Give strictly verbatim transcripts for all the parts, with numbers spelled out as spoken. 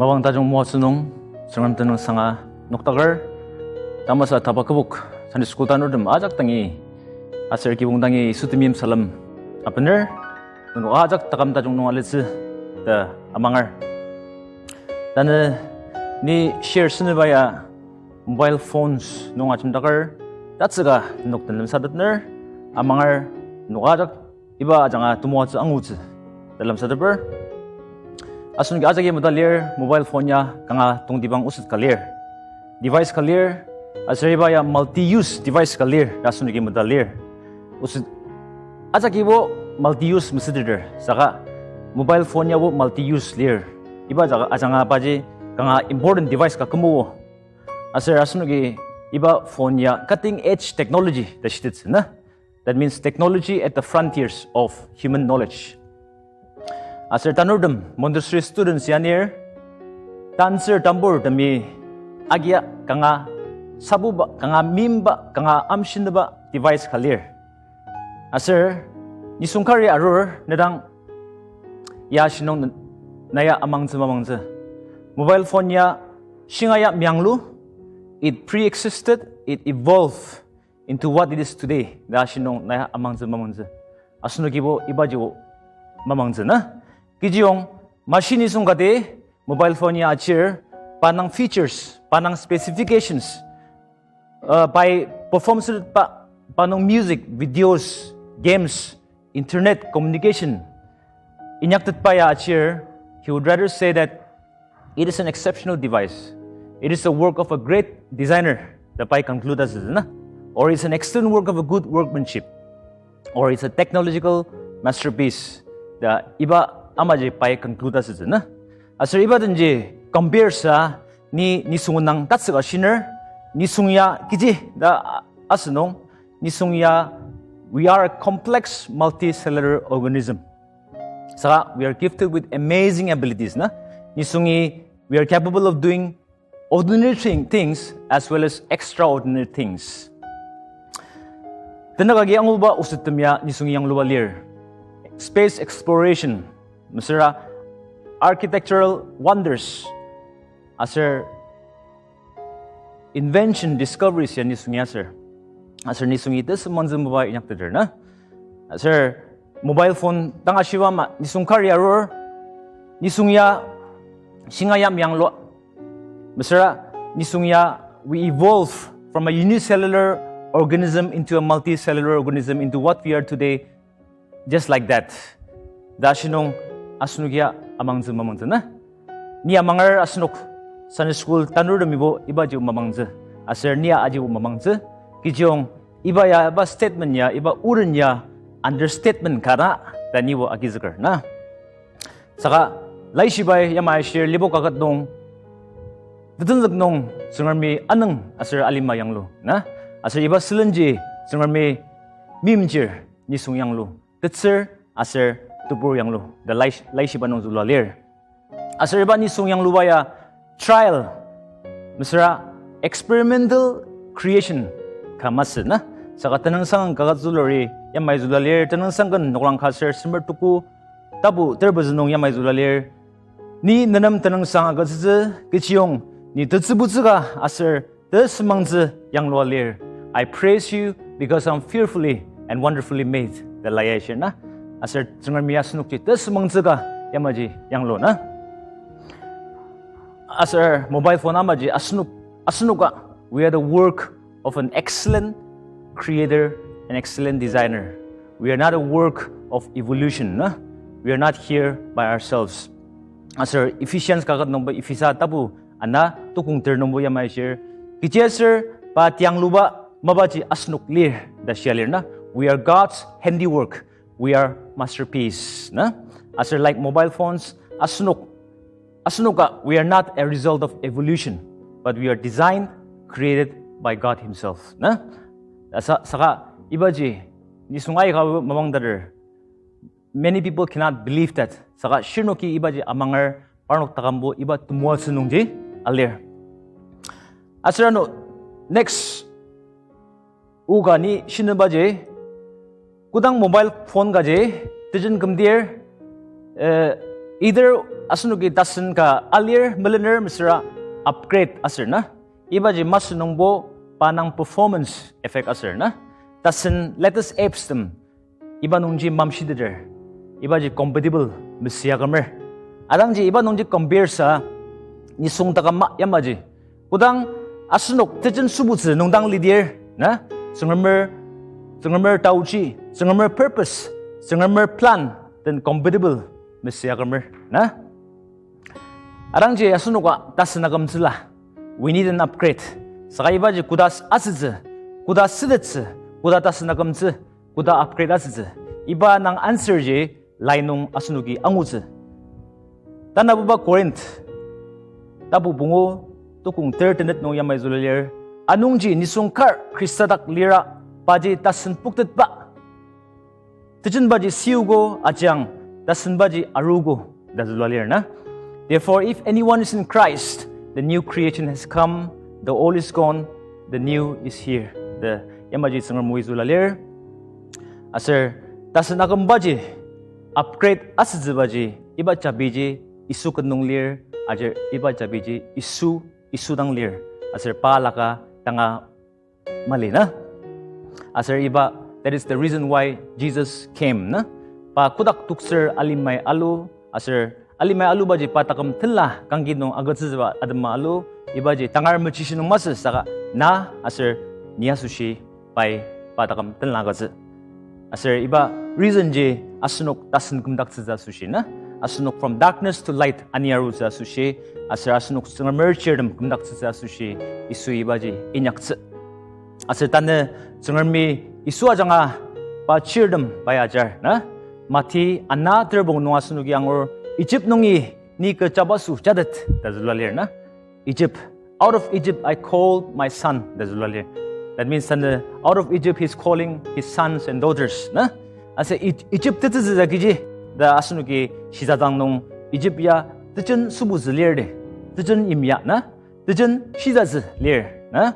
Wang tajung moatsü nung, Tsüngrem tenüngsanga noktaker, tamasa taba kübok, Sunday school tanurtem ajak dangi, aser kibong dangi Yisu temeim salem abener, nenok ajak taküm tajung nung alitsü ta amanger. Tanü ni share sünüba ya mobile phones nung ajemdaker, tatsüka nenok den lemsatetner, amanger, nenok ajak iba ajanga temoatsü angutsü ta lemsateper. Asenoki ajaki meda lir, mobile phone ya kanga tongtibang oset ka lir, device ka lir, aser iba ya multi-use device ka lir ta asenoki meda lir. Oset ajakibo multi-use mesüteter, saka mobile phone yabo multi-use lir. Iba ajanga, ajanga paji kanga important device ka kümogo. Aser asenoki iba phone ya cutting edge technology ta shitettsü na. That means technology at the frontiers of human knowledge. Aser tanurtem Montessori students ya nir, tantsür tambur temi agia kanga sabuba, kanga meimba, kanga amshinaba device ka lir. Aser nisung kari arur nedang ya shinung n-, na ya amangtsü mamangtsü. Mobile phone ya shinga ya mianglu, it pre-existed, it evolved into what it is today ta shinung na ya amangtsü mamangtsü. Asenokibo ibajibo mamangtsü na. Kechiyong machine nisung kati mobile phone ya achir, pa nung features, pa nung specifications, uh, pai perform sütetba, pa nung music, videos, games, internet, communication inyaktetba ya achir, he would rather say that it is an exceptional device. It is a work of a great designer ta pai conclude asütsü na. Or it's an excellent work of a good workmanship. Or it's a technological masterpiece ta iba amaji pai conclude asütsü na. Aser iba denji compare sa ni nisung nung tatsüka shiner, nisung ya kechi ta asünung, nisung ya, we are a complex multicellular organism. Saka we are gifted with amazing abilities na. Nisungi, we are capable of doing ordinary thing, things as well as extraordinary things. Tenük agi anguba osettem ya nisungi yangluba lir. Space exploration, mesüra architectural wonders, aser invention, discoveries ya nisungi aser. Aser nisungi tesem mangtsü mapa inyakteter na. Aser mobile phone dang ashiba ama nisung kari arur, nisung ya shinga ya mianglu. Mesüra nisung ya, we evolve from a unicellular organism into a multicellular organism into what we are today, just like that ta shinung asenok ya amangtsü mamangtsü na. Ni amanger asenok Sunday school tanurtemibo ibaji mamangtsü. Aser ni ya ajibo mamangtsü. Kechiyong iba ya, iba statement ya, iba oren ya understatement ka na ta nibo agizüker na. Saka laishibai yamai ashir Lipok kaket nung, tetenzük nung Tsüngremi anüng aser alima yanglu na. Aser iba sülenji Tsüngremi meimchir nisung yanglu, tetsür aser tebur yanglu ta laish-, laishiba nung zülua lir. Aser iba nisung yangluba ya trial, mesüra experimental creation ka masü na. Saka tenüngsang kaket züluri yamai zülua lir, tenüngsang ken noklang ka ser semer tuku tapu terpezü nung yamai zülua lir. Ni nenem tenüngsang agütsütsü, kechiyong ni tetsübutsü ka aser tesem mangtsü yanglua lir. I praise you because I'm fearfully and wonderfully made ta la ya shir na. Aser Tsüngremi asenokji tesem mangtsü ka yamaji yanglu na. Aser mobile phone amaji asenok, asenoka, we are the work of an excellent creator, an excellent designer. We are not a work of evolution na. We are not here by ourselves. Aser Ephesians kaket nungbo, Ephesa tapu ana tukong ter nungbo yamai shir, kechiaser pa tiangluba mapaji asenok lir ta shia lir na. We are God's handiwork. We are masterpiece na. Aser like mobile phones, asenok, asenoka, we are not a result of evolution, but we are designed, created by God Himself na. Asa, saka ibaji nisung aika mamangdader. Many people cannot believe that. Saka shirnoki ibaji amanger, parnok takambo iba temoatsü nungji alir. Aser ano next oka ni shinübaji, kodang mobile phone kaji tejen kümdir, eh, Either asenoki tasen ka alir, melener mesüra upgrade aser na. Ibaji masü nungbo pa nung performance effect aser na. Tasen latest apps tem iba nungji mamshiteter, ibaji compatible mesüakümer. Adangji iba nungji compare sa nisung taküm ma yamaji. Kodang asenok tejen sübutsü nungdang lidir, na? Tsüngremer, Tsüngremer taoji, Tsüngremer purpose, Tsüngremer plan, then compatible mesüakümer, na? Adangji asenoka tasen akümtsüla. We need an upgrade. Saka ibaji koda s-, asütsü, koda sütettsü, koda tasen akümtsü, koda upgrade asütsü. Iba nung answer ji lai nung asenoki angutsü. Tanabuba Corinth, tapu pungu, tukong ter tenet nung yamai zülulir. Anungji nisung kar Khrista dak lira, paji tasen poktetba. Tejenbaji siugo ajiang, tasenbaji arugo, ta zülulir na. Therefore, if anyone is in Christ, the new creation has come, the old is gone, the new is here. Ta yamaji Tsüngrem oi zülulir. Aser tasen akümbaji, upgrade asütsübaji, iba jabiji Yisu ken nung lir, aser iba jabiji Yisu, Yisu dang lir. Aser pa laka tanga mali na. Aser iba, that is the reason why Jesus came na. Pa kotak toktsür alimai alu, aser alimai alubaji pa taküm tenla kangki nung agütsütsüba atema alu, ibaji tangar mechishi nung masü saka na aser ni asoshi pai pa taküm tenla agütsü. Aser iba reason ji asenok tasen kümdaktsütsü asoshi na. Asenok from darkness to light ani arutsü asoshi, aser asenok Tsüngremer chirtem kümdaktsütsü asoshi, Yisui ibaji inyaktsü. Aser tanü Tsüngremi Yisu ajanga pa chirtem pai ajar na. Mati ana terbong nung asenoki angur, Egypt nungi ni kecha asoshi jatet ta zülulir na. Egypt, out of Egypt I called my son ta zülulir. That means tanü out of Egypt he's calling his sons and daughters na. Aser E-, Egypt tetezü ta kechi ta asenoki shisa dang nung Egypt ya tejen sübutsü lir de, tejen yimya na, tejen shisatsü lir na.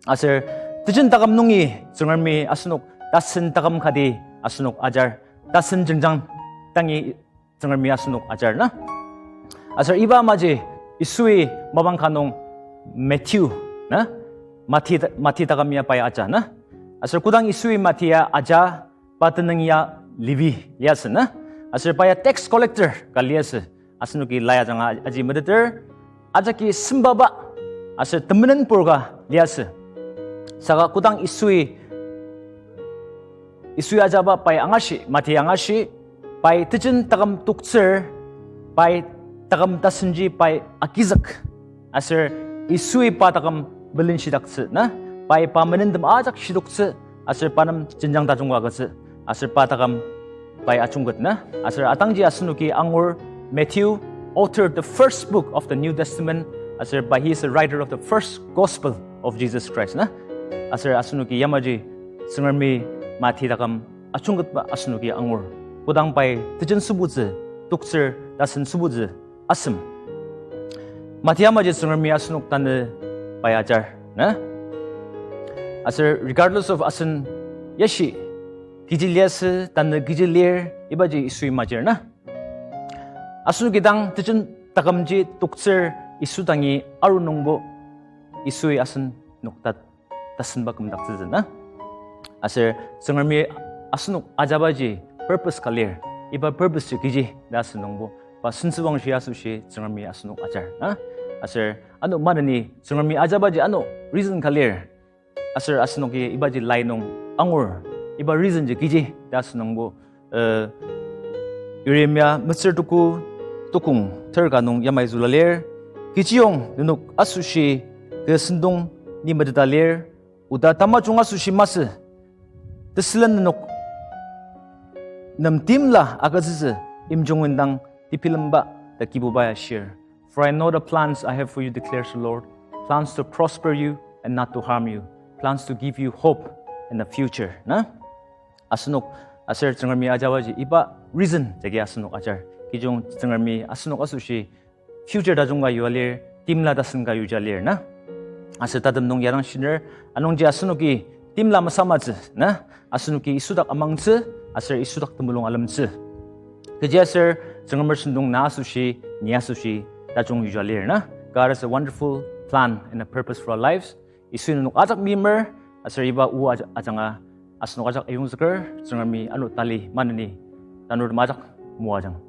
Aser tejen taküm nungi Tsüngremi asenok tasen taküm kati asenok ajar, tasen jenjang dangi Tsüngremi asenok ajar na. Aser iba amaji Yisui mapang ka nung Matthew na, Mati, Mati taküm ya pai aja na. Aser kodang Yisui Mati ya aja, pa tenüng ya Levi liasü na. Aser pa ya tax collector ka liasü. Asenoki lai ajanga aji meteter, ajaki sembaba aser temenenpur ka liasü. Saka kodang Yisui, Yisui ajaba pai angashi, Mati angashi, pai tejen taküm toktsür, pai taküm tasenji pai agizük. Aser Yisui pa taküm melenshidaktsü na, pai pa menentem ajak shidoktsü, aser pa nem jenjang tajung ka agütsü, aser pa taküm pai ajungket na. Aser atangji asenoki angur Matthew authored the first book of the New Testament, aser pa he is a writer of the first gospel of Jesus Christ na. Aser asenoki yamaji Tsüngremi Mati taküm ajungketba asenoki angur. Kodang pai tejen sübutsü, toktsür, tasen sübutsü asem. Mati amaji Tsüngremi asenok tanü pai ajar na. Aser regardless of asen yashi kechi liasü, tanü kechi lir, ibaji Yisui majir na. Asenoki dang tejen takümji toktsür Yisu dangi aru nungbo Yisui asenok ta tasenba kümdaktsütsü na. Aser Tsüngremi asenok ajabaji purpose ka lir, iba purpose ji kechi ta asü nungbo pa sentsüwangshi asoshi Tsüngremi asenok ajar na. Aser ano maneni Tsüngremi ajabaji ano reason ka lir. Aser asenoki ibaji lai nung angur, iba reason ji kechi ta asü nungbo, eh, Yeremia metsür tuku tukong ter ka nung yamai züla lir, kechiyong nenok asoshi kü sentong ni meteta lir, oda tamajung asoshi masü, tesülen nenok nem timla agütsütsü imjung indang tebilemba ta Kibuba ya shir. For I know the plans I have for you, declares the Lord, plans to prosper you and not to harm you, plans to give you hope and a future. Na? Asenok, aser Tsüngremi ajabaji iba reason jagi asenok ajar. Kechiyong Tsüngremi asenok asoshi future tajung ka yua lir, timla tasen ka yuja lir na. Aser tatem nung yarang shiner, anungji asenoki timla masamatsü na, asenoki Yisu dak amangtsü, aser Yisu dak temulung alemtsü. Kechiaser Tsüngremer sentong na asoshi, ni asoshi, tajung yuja lir na. God has a wonderful plan and a purpose for our lives. Yisu nenok ajak meimer, aser iba o aja-, ajanga asenok ajak ayongzüker, Tsüngremi ano tali maneni, tanurtem ajak moajang.